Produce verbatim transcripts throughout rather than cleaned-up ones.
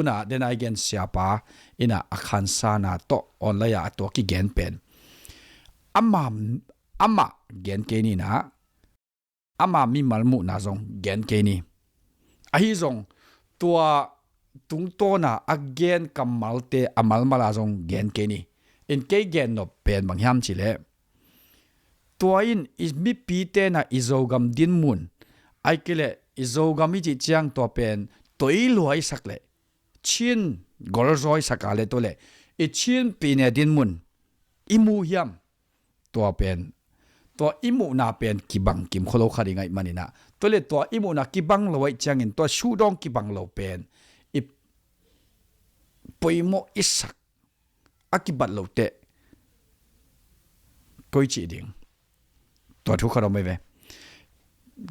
Tuna dena i gen siapa ina a khansana tawh online a tua kigen pen ama, ama gen kei nina, ama mimal muhna zong gen kei ni. Ahi zong tua tungtawna a gen kammalte a malmala zong gen kei ni. In kei gen nop pen bang hiam cileh, tua in i mipi tena i Zogam dinmun, ai kileh i Zogam i cih ciang tua pen toilua i sak leh Chin golzaw i sak a le tua leh i Chin pine dinmun i mu hiam? Tua pen, tua i muhna pen kibang kim kholo kha ding aih maninah, tua le tua i muhna kibang lo aih ciangin tua sudawng kibang lo pen i poimawh i sak a kibat lo teh koi cih ding? Tua thu kha dong mai ve.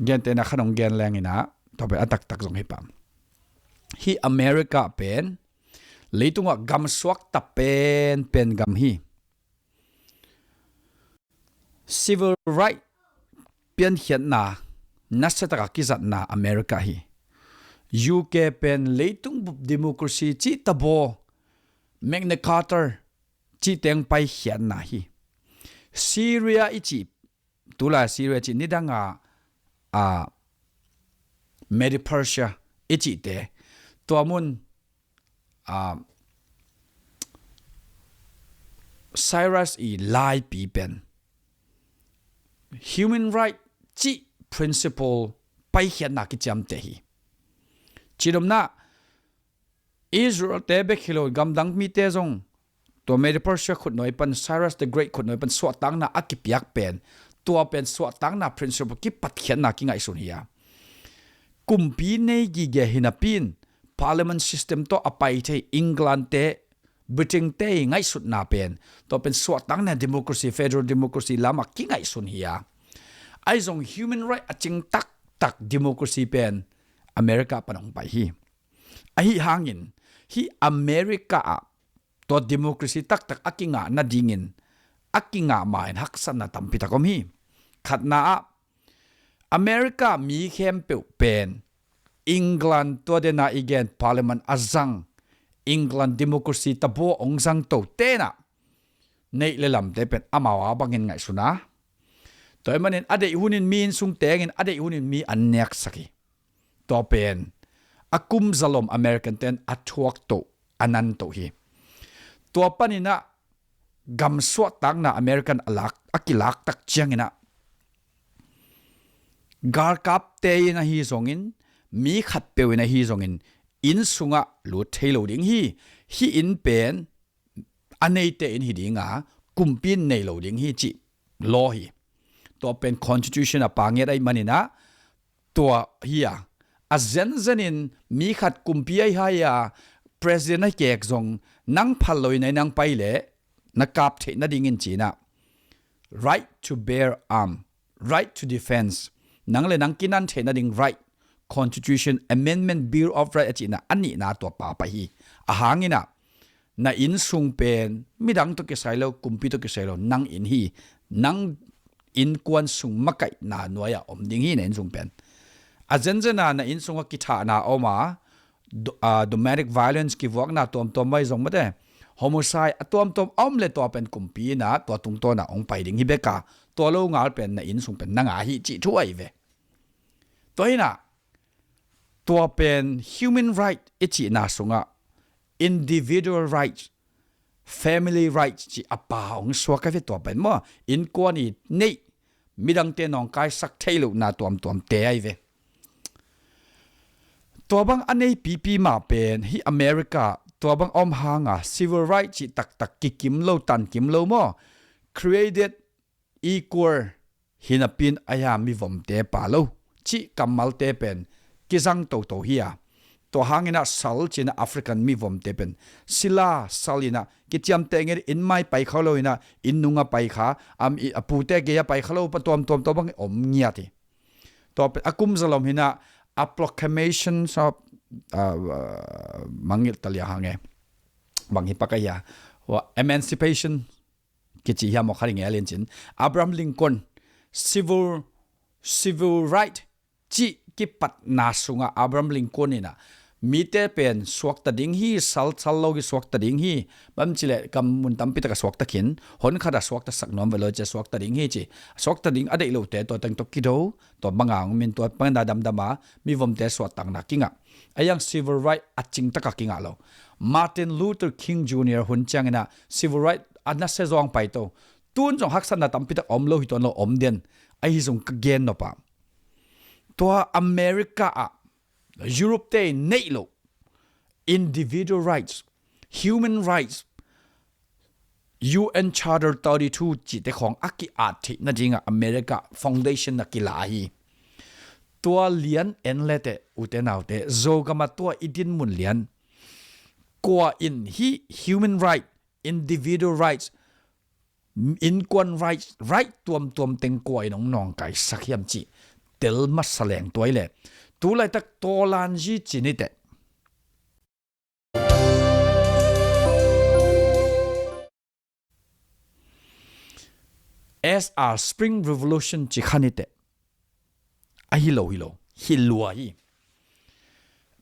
Gentehna kha dong gen lenginah tua pen a taktak zong hi pam. Hi America pen leitungah gamsuak ta pen pen gam hi. Civil right piankhiatna nasiataka kizatna America hi. U K pen leitung bup democracy cih tabaw, Magna Carta cih teng paikhiatna hi. Syria i cih, tulai Syria cih nidanga a Medo-Persia i cihte, tua mun a Cyrus i laipi pen human right cih principle paikhiatna kiciamte hi. Cinomna Israel te bek hi lo, gamdang mite zong tua Medo-Persia khutnuai pan, Cyrus the Great khutnuai pan suahtakna a kipiak pen, tua pen suahtakna principle kipatkhiatna kingaihsun hi a, kumpi nei gige hi napi in parliament system tawh a pai thei England te, Britain te i ngaihsutna pen, tua pen suahtakna democracy, federal democracy lamah kingaihsun hi a, ahi zong human right a cing taktak democracy pen America pan hong pai hi. Ahi hangin hi America ah tua democracy taktak a kingah nadingin a kingah ma-in haksatna tampitak om hi. Khatna ah America mi khempeuh pen England tua dena i gen parliament a zang, England democracy tabaw ong zang to tenah neih le lamte pen amau a bangin ngaihsun a, tua ahih manin a deih hunin mi inn sung tengin a deih hunin mi an neksak hi. Tua pen a kum zalom American ten a thuak toh a nan toh hi. Tua paninah gamsuahtakna American a lak, a kilaktak cianginah galkapte in ahi zongin, mi khatpeuh in ahi zongin inn sungah lut thei lo ding hi. Hi inn pen a neite in hi dinga kumpi in nei lo ding hi cih law hi. Tua pen constitution a pangiat aih maninah tua hi a, a zenzenin mi khat kumpi aih hai a president a kek zong nang phal loin aih nang pai leh na kap theih nadingin cinah right to bear arm, right to defense, nang le nang kinan theih nading right, Constitution Amendment Bill of Right a cihna a nihna tua pa pai hi. A hanginah na inn sung pen midang tawh kisai lo, kumpi tawh kisai lo, nang inn hi. Nang innkuan sung makaihna nuai-ah om ding hi na inn sung pen. A zenzena na inn sungah kithahna a om a, do-, a, domestic violence kivuakna tuamtuam mai zong mate, homicide a tuamtuam a om le tua pen kumpi inah tua tungtawna hong pai ding hi beka, tua lo ngal pen na inn sung pen nanga hi cih thu ahi ve. Tua hinah tua pen human right i cihna sungah individual right, family right cih a pa hong suak ahi ve tua pen maw. Innkuan i neih, midangte nawngkaisak thei lohna tuamtuamte ahi ve. Tua bang a nei pipi mah pen hi America tua bang a om hanga civil right cih taktak kikim lo, tankim lo maw, created equal hi napi in ahi a mivomte pa lo cih kammalte pen kizang toto hi a. Tua hanginah sal cinah African mivomte pen sila sal inah kiciamteh nget, inn mai pai kha lo inah inn nunga pai kha, a pute gei-a pai kha lo pa tuamtuam tua bang om ngiat hi. Tua pen a kum zalom hinah a proclamation of, uh, uh, mangngilh talia hange, bang hi pak ahi a, emancipation kici hiam aw kha ding e, a liancin Abraham Lincoln civil, civil right cih kipatna sungah Abraham Lincoln inah Mite pen suakta ding hi, sal, sal lo hi suakta ding hi, bang ci leh gam mun tampi tak a suakta khin, hon khat a suakta sak nuam ve lo ci a suakta ding hi ci. Suakta ding a deih lote tua teng tawh kido, tua banga hong min tua bangin a damdam a, mivomte suahtakna kingah. A hiang civil right a cing taka kingah lo. Martin Luther King Junior hun ciangin ah civil right a nasia zawng pai to. Tun zong haksatna tampi tak om lo hi tuan lo om den. Ahi zong ka gen nop a, tua America ah Europe te neih lo individual rights, human rights, U N Charter thirty-two cihte khawng a ki-at theih nadingah America foundation na kila hi. Tua lian en leteh ute naute, Zogam ah tua i dinmun lian, kua in hih human right, individual rights, innkuan right, right tuamtuam teng kua in hong nawngkaisak hiam cih tel masa leng tua i leh. Tu laitak Tawlanzi ci ni teh, S R Spring Revolution ci kha ni teh, ahi lo hi lo, hi lua hi.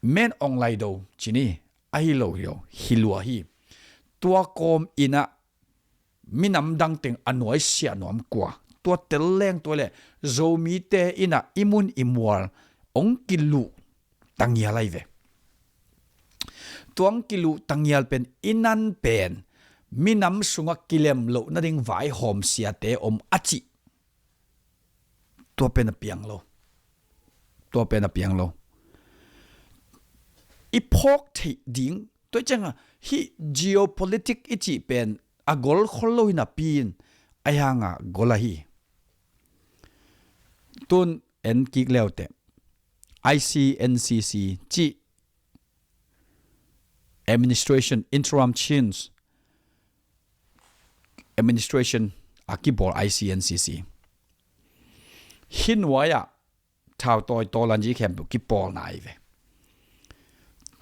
Men Aung Hlaing ci ni, ahi lo hi lo, hi lua hi. Tua kawm in ah minam dang teng a nuaisiah nuam kua, tua tel leng tua leh Zomite in ah i mun i mual hong kiluh tangial ahi ve. Tua hong kiluh tangial pen i nan pen minam sungah kilem loh nading vaihawm siate om a cih. Tua pen a piang lo. Tua pen a piang lo. I phawk theih ding, tua ciangah hih geopolitic i cih pen a gol khol lo hi napi in, a hiangah gol ahi. Tun en kik leuteh, I C N C C cih administration, interim change administration a kibawl I C N C C. Hih nuai-ah thautawi Tawlanzi khempeuh kipawlna ahi ve.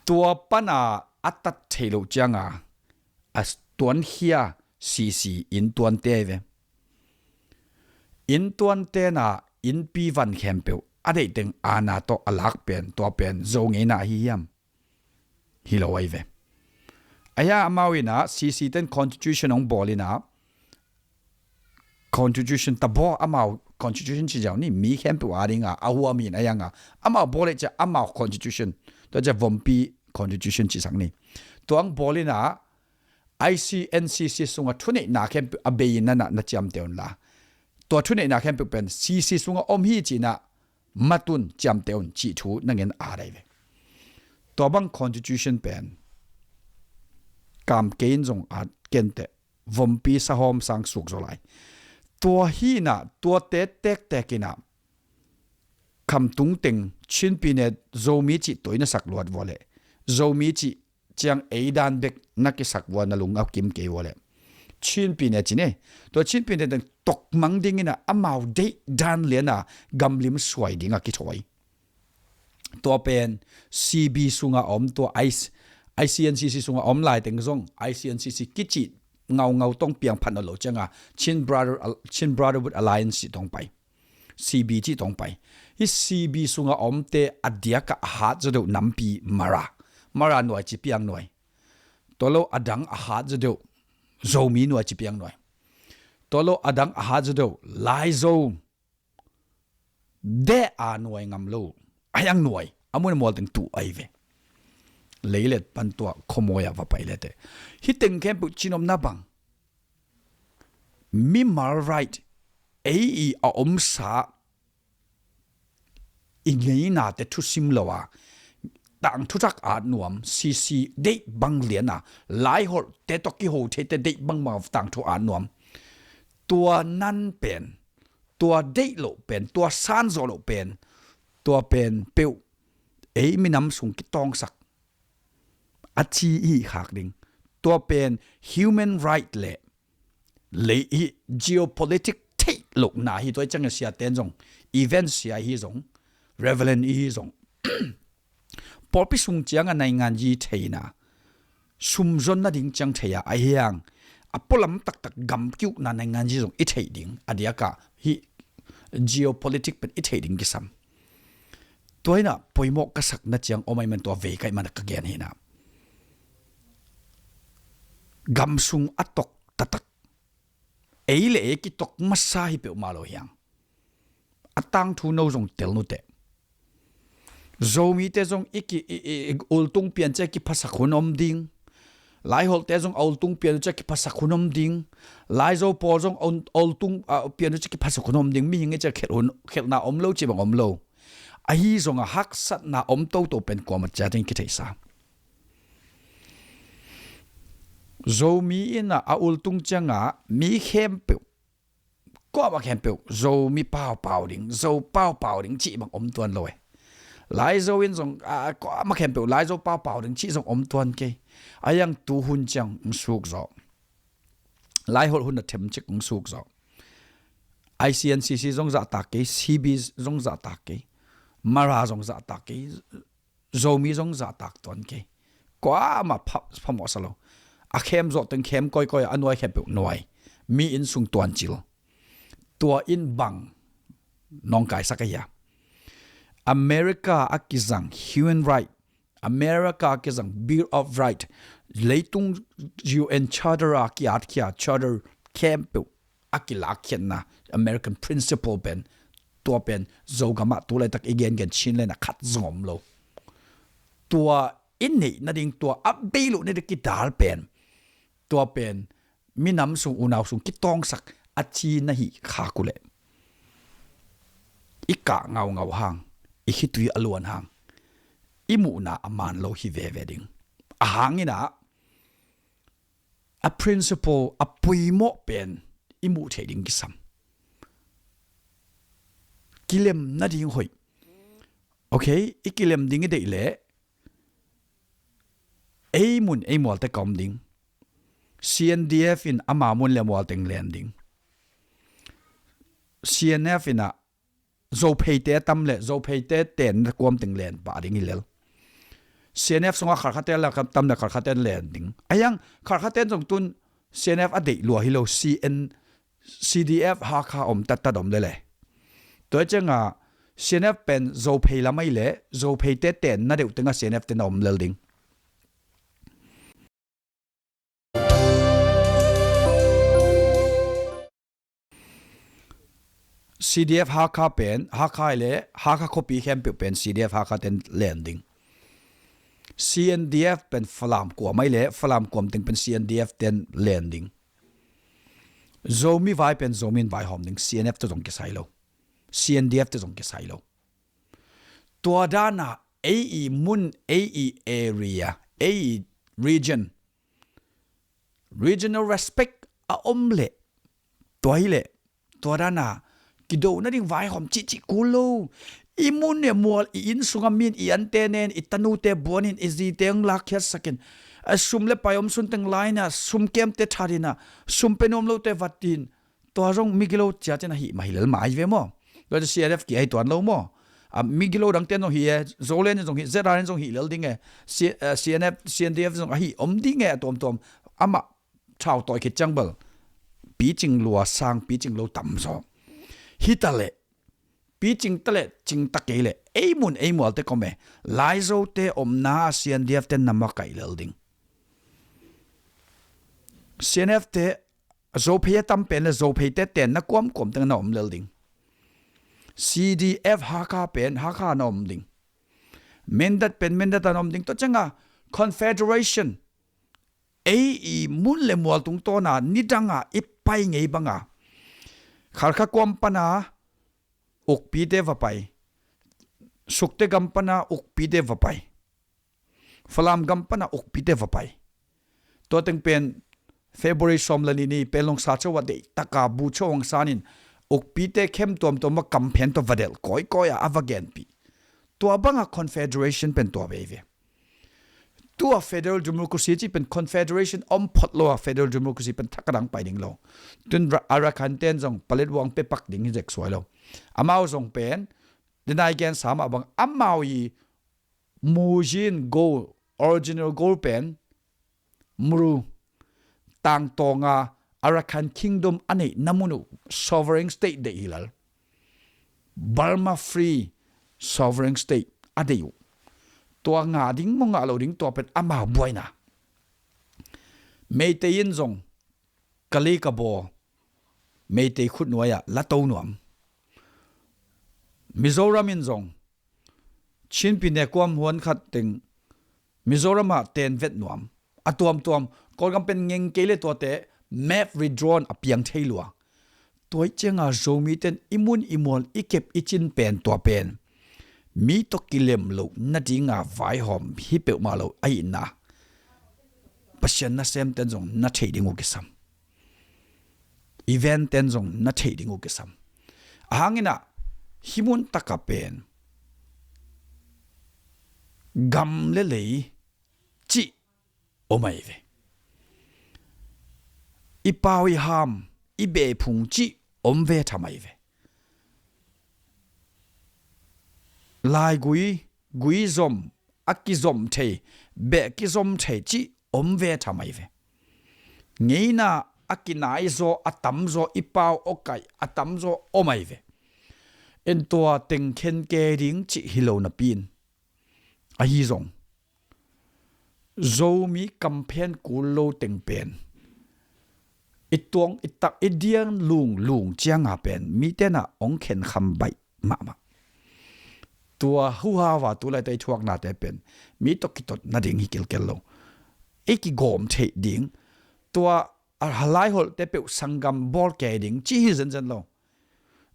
Tua pana a tat theih loh cianga a tuankhia C C inntuante ahi ve. Inntuante na innpi van khempeuh a deihteng aana tawh a lak pen, tua pen Zo ngeina ahi hiam? Hi lo ahi ve. Ahi a, amau in ah C C ten constitution hong bawl in ah, constitution tabaw, amau constitution ci ziau ni, mi khempeuh a ding a a huam hi in a hiang a, amau bawl leh cia amau constitution, tua cia vompi constitution cisak ni. Tua hong bawl in ah I C N C C sungah thuneihna khempeuh a bei in na, na ciamteh un la, tua thuneihna khempeuh pen C C sungah om hi ci in ah mat un, ciamteh un cih thu na ngen a dai ve. Tua bang constitution pen kam kei in zong a kenteh, vompi sahawm sang suk zaw lai. Tua hi in ah, tuate tektek in ah khamtung teng Chin pyine Zomi cih tua i na sak luat vua leh, Zomi cih ciang ei dan bek na kisak vua, na lung a kim kei vua leh, Chin pyine ci ni, tua Chin pyine teng tokmang ding in ah amau deih dan lian a gamlim suai ding a kithawi. Tua pen C B sungah om, tua I C, I C N C C sungah om lai teng zong I C N C C kici ngaungau tong piang phat nawn lo cianga Chin Brother, Chin Brotherhood Alliance cih tong pai. C B cih tong pai. Hih C B sungah omte a diakah a hat zaw deuh nampi Mara. Mara nuai ci piang nuai. Tua lo a dang a hat zaw deuh Zomi nuai ci piang nuai. Tua lo a dang a hat zaw deuh Laizo. Deh a nuai ngam lo. A hiang nuai. A mun a mual teng tuh ahi ve. Leilet pan tua khuamawi a va pai leteh. Hih teng khempeuh cinopna bang, mimal right, ei i a omsa i ngeinate thusim lo a, tangthu thak at nuam, C C deih bang lian a, Laiholhte tawh kiho theite deih bangbang a tangthu at nuam. Tua nan pen, tua deih loh pen, tua sanzawh loh pen, tua pen peuh ei minam sung kitawngsak a ci i hih khak ding. Tua pen human right leh lei i geopolitic theih lohna hi. Tua i ciangin siaten zong, event sia i hi zong, Reverend i hi zong, pawlpi sung cianga nainganzi theina, sumzon nading ciang thei a, a hiang a pualam taktak gam kiukna nainganzi zong i theih ding, a diakah hih geopolitic pen i theih ding kisam. Tua inah poimawh ka sakna ciang om ahih man tua vei ka hih man ka gen hi inah. Gam sung a tok taktak, ei le ei kitok masa hi peuhmah lo hiang. A tangthu no zong tel nuteh. Zomite zong i ki, i, i, i ultung pian ciang kiphasak hun om ding. Laiholhte zong a ultung pian uh ciang kiphasak hun om ding. Laizo pawl zong a ul-, a ultung, a, pian uh ciang kiphasak hun om ding. Mihing i ciang khelh hun, khelhna om lo cih bang om lo. Ahi zongah haksatna om toto pen kuamah ciat in kitheihsa. Zomi inah a ultung ciangah mi khempeuh, kuamah khempeuh Zomi paupau ding, Zo paupau ding cih bang om tuan lo e. Laizo in zong, a, kuamah khempeuh Laizo paupau ding cih zong om tuan kei. A hiang tuhun ciang hong suk zawh. Laiholh hun a themcik hong suk zawh. I C N C C zong zahtak kei, C B zong zahtak kei, Mara zong zahtak kei, Zomi zong zahtak tuan kei. Kuamah pha-, phamawh sa lo. A khem zawh teng khem kawikawi a, a nuai khempeuh nuai. Mi inn sung tuancil. Tua in bang nawngkaisak ahi a, America a kizang human right, America a kizang Bill of Right, leitung U N Charter a ki-atkhia Charter khempeuh a kilakkhiatna American principle pen, tua pen Zogamah tu laitak i gengen Chinland ah khat zong om lo. Tua i neih nading, tua a bei loh nading kidal pen, tua pen minam sung, unau sung kitawngsak a ci na hih khak uh leh, i kah ngaungau hang, i khitui a luan hang, i muhna a man lo hi veve ding. A hang inah a principle, a poimawh pen i muh theih ding kisam. Kilem nading hoih. Ok, i kilem ding i deih leh ei mun ei mual teh ka om ding. C N D F in ama mun le mual teng len ding. C N F inah Zopheite a tam le Zopheite tenna kuam teng len pah ding hi lel. C N F sungah Khalkhate a tam le Khalkhate len ding. A hiang Khalkhate zong tun C N F a deih lua hi lo, C N, C D F Hakha om tattat om lele. Tua hi ciangah C N F pen Zophei lam ahi leh Zopheite tenna deuh tengah C N F te na om lel ding. C D F Hakha pen, Hakha ahi leh Hakha khuapi khempeuh pen C D F Hakha ten len ding. C N D F pen Falam kuam ahi leh Falam kuam teng pen C N D F ten len ding. Zomi vai pen Zomi in vaihawm ding, C N F te zong kisai lo. C N D F te zong kisai lo. Tua dana ei i mun, ei i area, ei i region, regional respect a om leh, tua hi leh, tua dana kido nading vaihawm cihcih kul lo. I mun le mual, i inn sungah min, i ante nen, i tanute buanin, i zite hong lakkhiatsakin, a sum le pai om sun teng laina, sum kemte thatina, sum pe nuam lote vatin, tua zong migilo ciatin a hih mah hi lel mah ahi ve maw? Tua ci C N F ki ahi tuan lo maw? A migilo dangten zong hi e, Zoland in zong hi, Z R in zong hi lel ding e, C-, eh, C N F, C N D F zong a hih om ding e, a tuamtuam. Amah thau tawi khit ciang bel picing lua sang picing lo tam zaw. Hi ta leh, picing ta leh, cing ta kei leh, ei mun ei mual te kom e, Laizote omna a C N D F te na makaih lel ding. C N F te, Zophei a tam pen le Zopheite tenna kuamkuam teng na om lel ding. C D F Hakha pen Hakha na om ding. Mindat pen Mindat a na om ding. Tua ciangah Confederation, ei i mun le mual tungtawna nidanga i pai ngei banga, Khalkha kuam pana ukpite va pai, Sukte gam pana ukpite va pai, Falam gam pana ukpite va pai. Tua teng pen February sawm le nih ni Panglong sa cho a deihtaka bu cho hong sanin ukpite khem tuamtuam a kamphen tua va delh kawikawi a, a va genpih. Tua banga Confederation pen tua veve. Tua federal democracy cih pen Confederation om phot lo a, federal democracy pen thak a dang pai ding lo. Tun Ra-, Arakan ten zong paletwa pe pak ding hi zek suai lo. Amau zong pen, denai gen sa mah bang, amau i muzin goal, original goal pen, muru, tangtawnga Arakan Kingdom a neihna mun uh sovereign state deih hi lel. Burma Free Sovereign State, a deih uh. Tua ngah ding maw ngah lo ding, tua pen amau buaina. Meitei in zong kali ka baw, Meitei khut nuai-ah la to nuam. Mizoram in zong Chin pyine kuam huan khat teng Mizoram ah ten vet nuam. A tuamtuam, Kawlgam pen ngeng kei le tuate map redrawn a piang thei lua. Tua ih cianga Zomi ten i mun i mual i kep i cin pen tua pen mi tawh kilem loh nadinga vaihawm hi peuhmah lo ahihna Pasian nasemten zong na theih ding uh kisam. Event ten zong na theih ding uh kisam. Ahanginah hih mun taka pen gam le lei cih om ahi ve. I pau i ham, i beh i phung cih om ve tham ahi ve. Laigui, gui zom, a kizom thei, beh kizom thei cih om ve tham ahi ve. Ngeina a kinai zaw, a tam zaw, i pau aw kaih, a tam zaw om ahi ve. En tua teng khen ke ding cih hi lo napi in, ahi zong Zomi kamphen kul lo teng pen i tuang i tak i diang lung lung cianga pen mitenah ong khen kham baih mahmah. Tua huhau a tu laite i thuaknate pen mi tawh kitot nading hi kilkel lo. I kigawm theih ding, tua a halai holhte peuh sanggam bawl ke ding ci hi zenzen lo.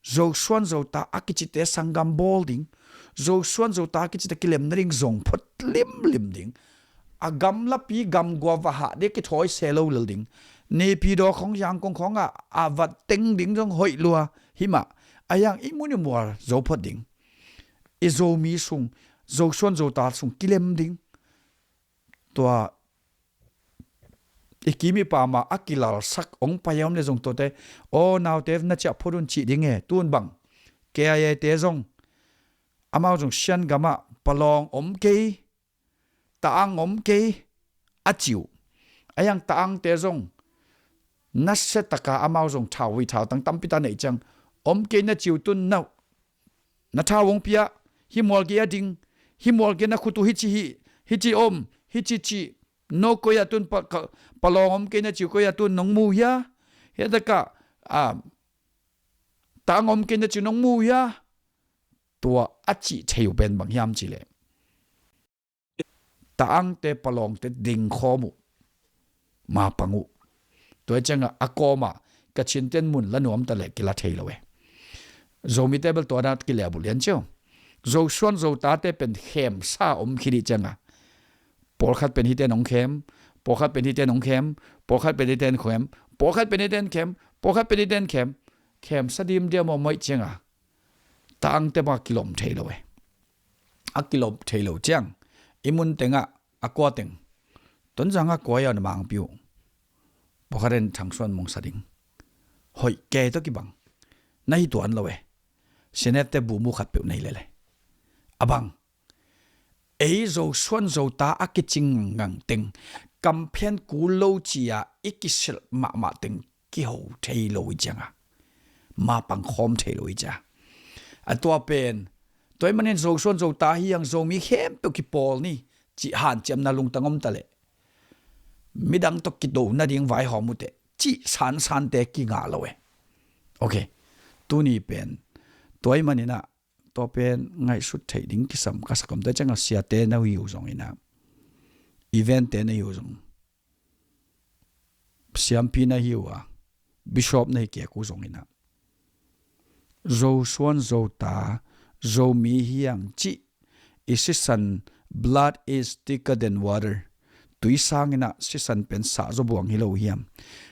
Zosuan Zota a kicite sanggam bawl ding, Zosuan Zota a kicite kilem nading zong phot limlim ding. A gamlapi gamgua va hah ding kithawi se lo lel ding. Naypyidaw khong Yangon khongah a va teng ding zong hoih lua hi mah. A yang i mun i mual zo phot ding. I Zomi sung, Zosuan Zota sung kilem ding. Tua i kim i pam a kilalsak ong pai a om le zong tuate, aw naute na ciah phot un cih ding e, tun bang K I A te zong, amau zong Shan gamah palawng om kei, ta-ang om kei a ci uh. A yang ta-angte zong nasia taka amau zong thau hui thau tang tampi ta neih ciang om kei na ci uh, tun na, na thau hong pia, hi mual kei a ding, hi mual kei na khut uh hi ci hi, hi ci om, hi ci ci, no koi a tun pa, ka, palawng om kei na ci uh koi a tun nong mu hia? Hi a taka, a, ta-ang om kei na ci uh nong mu hia? Tua a cih thei uh pen bang hiam cih leh ta-angte palawngte dingkhawm uh, mapang uh. Tua hi ciangah a kawmah Kachinten mun la nuam ta leh kila thei lo e. Zomite bel tua dan kilehbulh lian cio. Zosuan Zotate pen khemsa om khit dih ciangah pawlkhat pen hite nong khem, pawlkhat pen hite nong khem, pawlkhat pen hite nong khem, pawlkhat pen hite nong khem, pawlkhat pen hite nong khem. Khemsa dimdiam om aih ciangah ta-angte bang a kilawm thei lo e. A kilawm thei lo ciang i mun tengah a kua teng, Tonzang a kua a na mangpi uh, pawlkhat in Thangsuan Mongsa ding, hoih kei tawh kibang na hi tuan lo e. Senate te bumu khat peuh na hi lele. A bang ei Zosuan Zota a kicing ngang teng, kamphen kul lo cia i kiselh mahmah teng kiho thei lo i cianga mapang khawm thei lo i cia. A tua pen tua i manin Zosuan Zota hi ang, Zomi khempeuh kipawl ni cih hanciamna lungtang om ta leh midang tawh kido nading vaihawm uh teh cih sansante kingah lo e. Ok, tuni pen tua i maninah tua pen ngaihsut theih ding kisam ka sak om. Tua ciangah siate na hi uh zonginah, event-te na hi uh zong, siampi na hi uh a, bishop na hi kek uh zonginah, Zosuan Zota, Zomi hi ang cih i sisan, blood is thicker than water, tui sanginah sisan pen sahzaw buang hi lo hiam?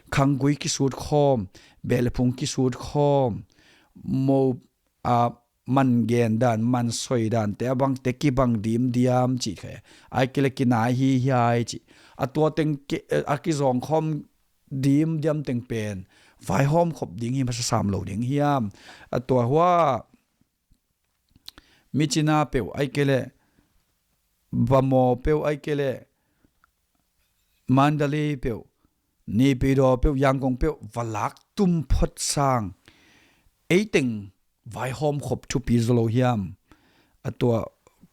Khanggui kisut khawm, beh le phung kisut khawm, mo a man gen dan, man soi dante a bangte kibang dimdiam cih khe. Ai kile kinai hi hiai cih. A tua teng ki, a kizawng khawm dimdiam teng pen vaihawm khop ding hi masa sam lo ding hiam? A tua hua Myitkyina peuh ai kile, Bhamo peuh ai kile, Mandalay peuh, Naypyidaw peuh, Yangon peuh va lak tum phot sang ei teng vaihawm khop thupi zaw lo hiam? A tua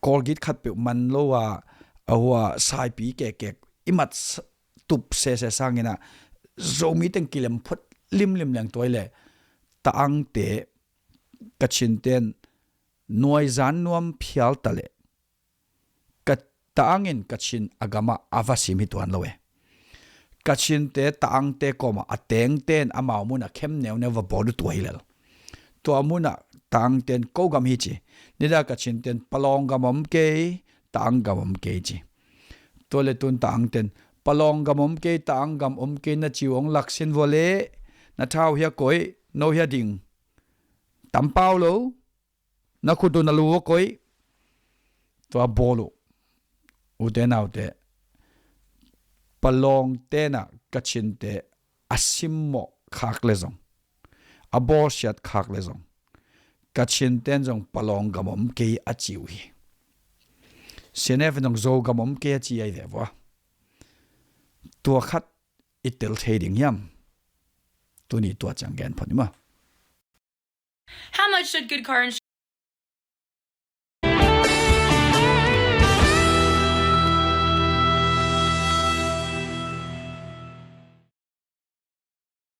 Colgate khat peuh man lo a, a hua saipi kekek i mat s-, tup sese sangin ah Zomi teng kilem phot limlim leng tua i leh Taangte, Kachin ten nuaizan nuam phial ta leh ka Taang in Kachin a gamah a va sim hi tuan lo e. Kachinte Taangte kawmah a tengten amau munah khem neuneu va bawl uh tua hi lel. Tua munah Taangten ko gam hi ci. Nida Kachinten Palawng gam om kei, Taang gam om kei ci. Tua le tun Taangten Palawng gam om kei, Taang gam om kei na ci uh hong laksin vua leh na thau hia koih, no hia ding. Tampau lo, na khut uh na lu uh koih. Tua bawl uh. Ute naute, Palawng tenah Kachinte a simmawh khak le zong, a bawlsiat khak le zong, Kachinten zong Palawng gam om kei a ci uh hi. C N F in zong Zo gam om kei a ci ahi ve vua. Tua khat i tel thei ding hiam? Tuni tua ciang gen phot ni maw. How much should good car insurance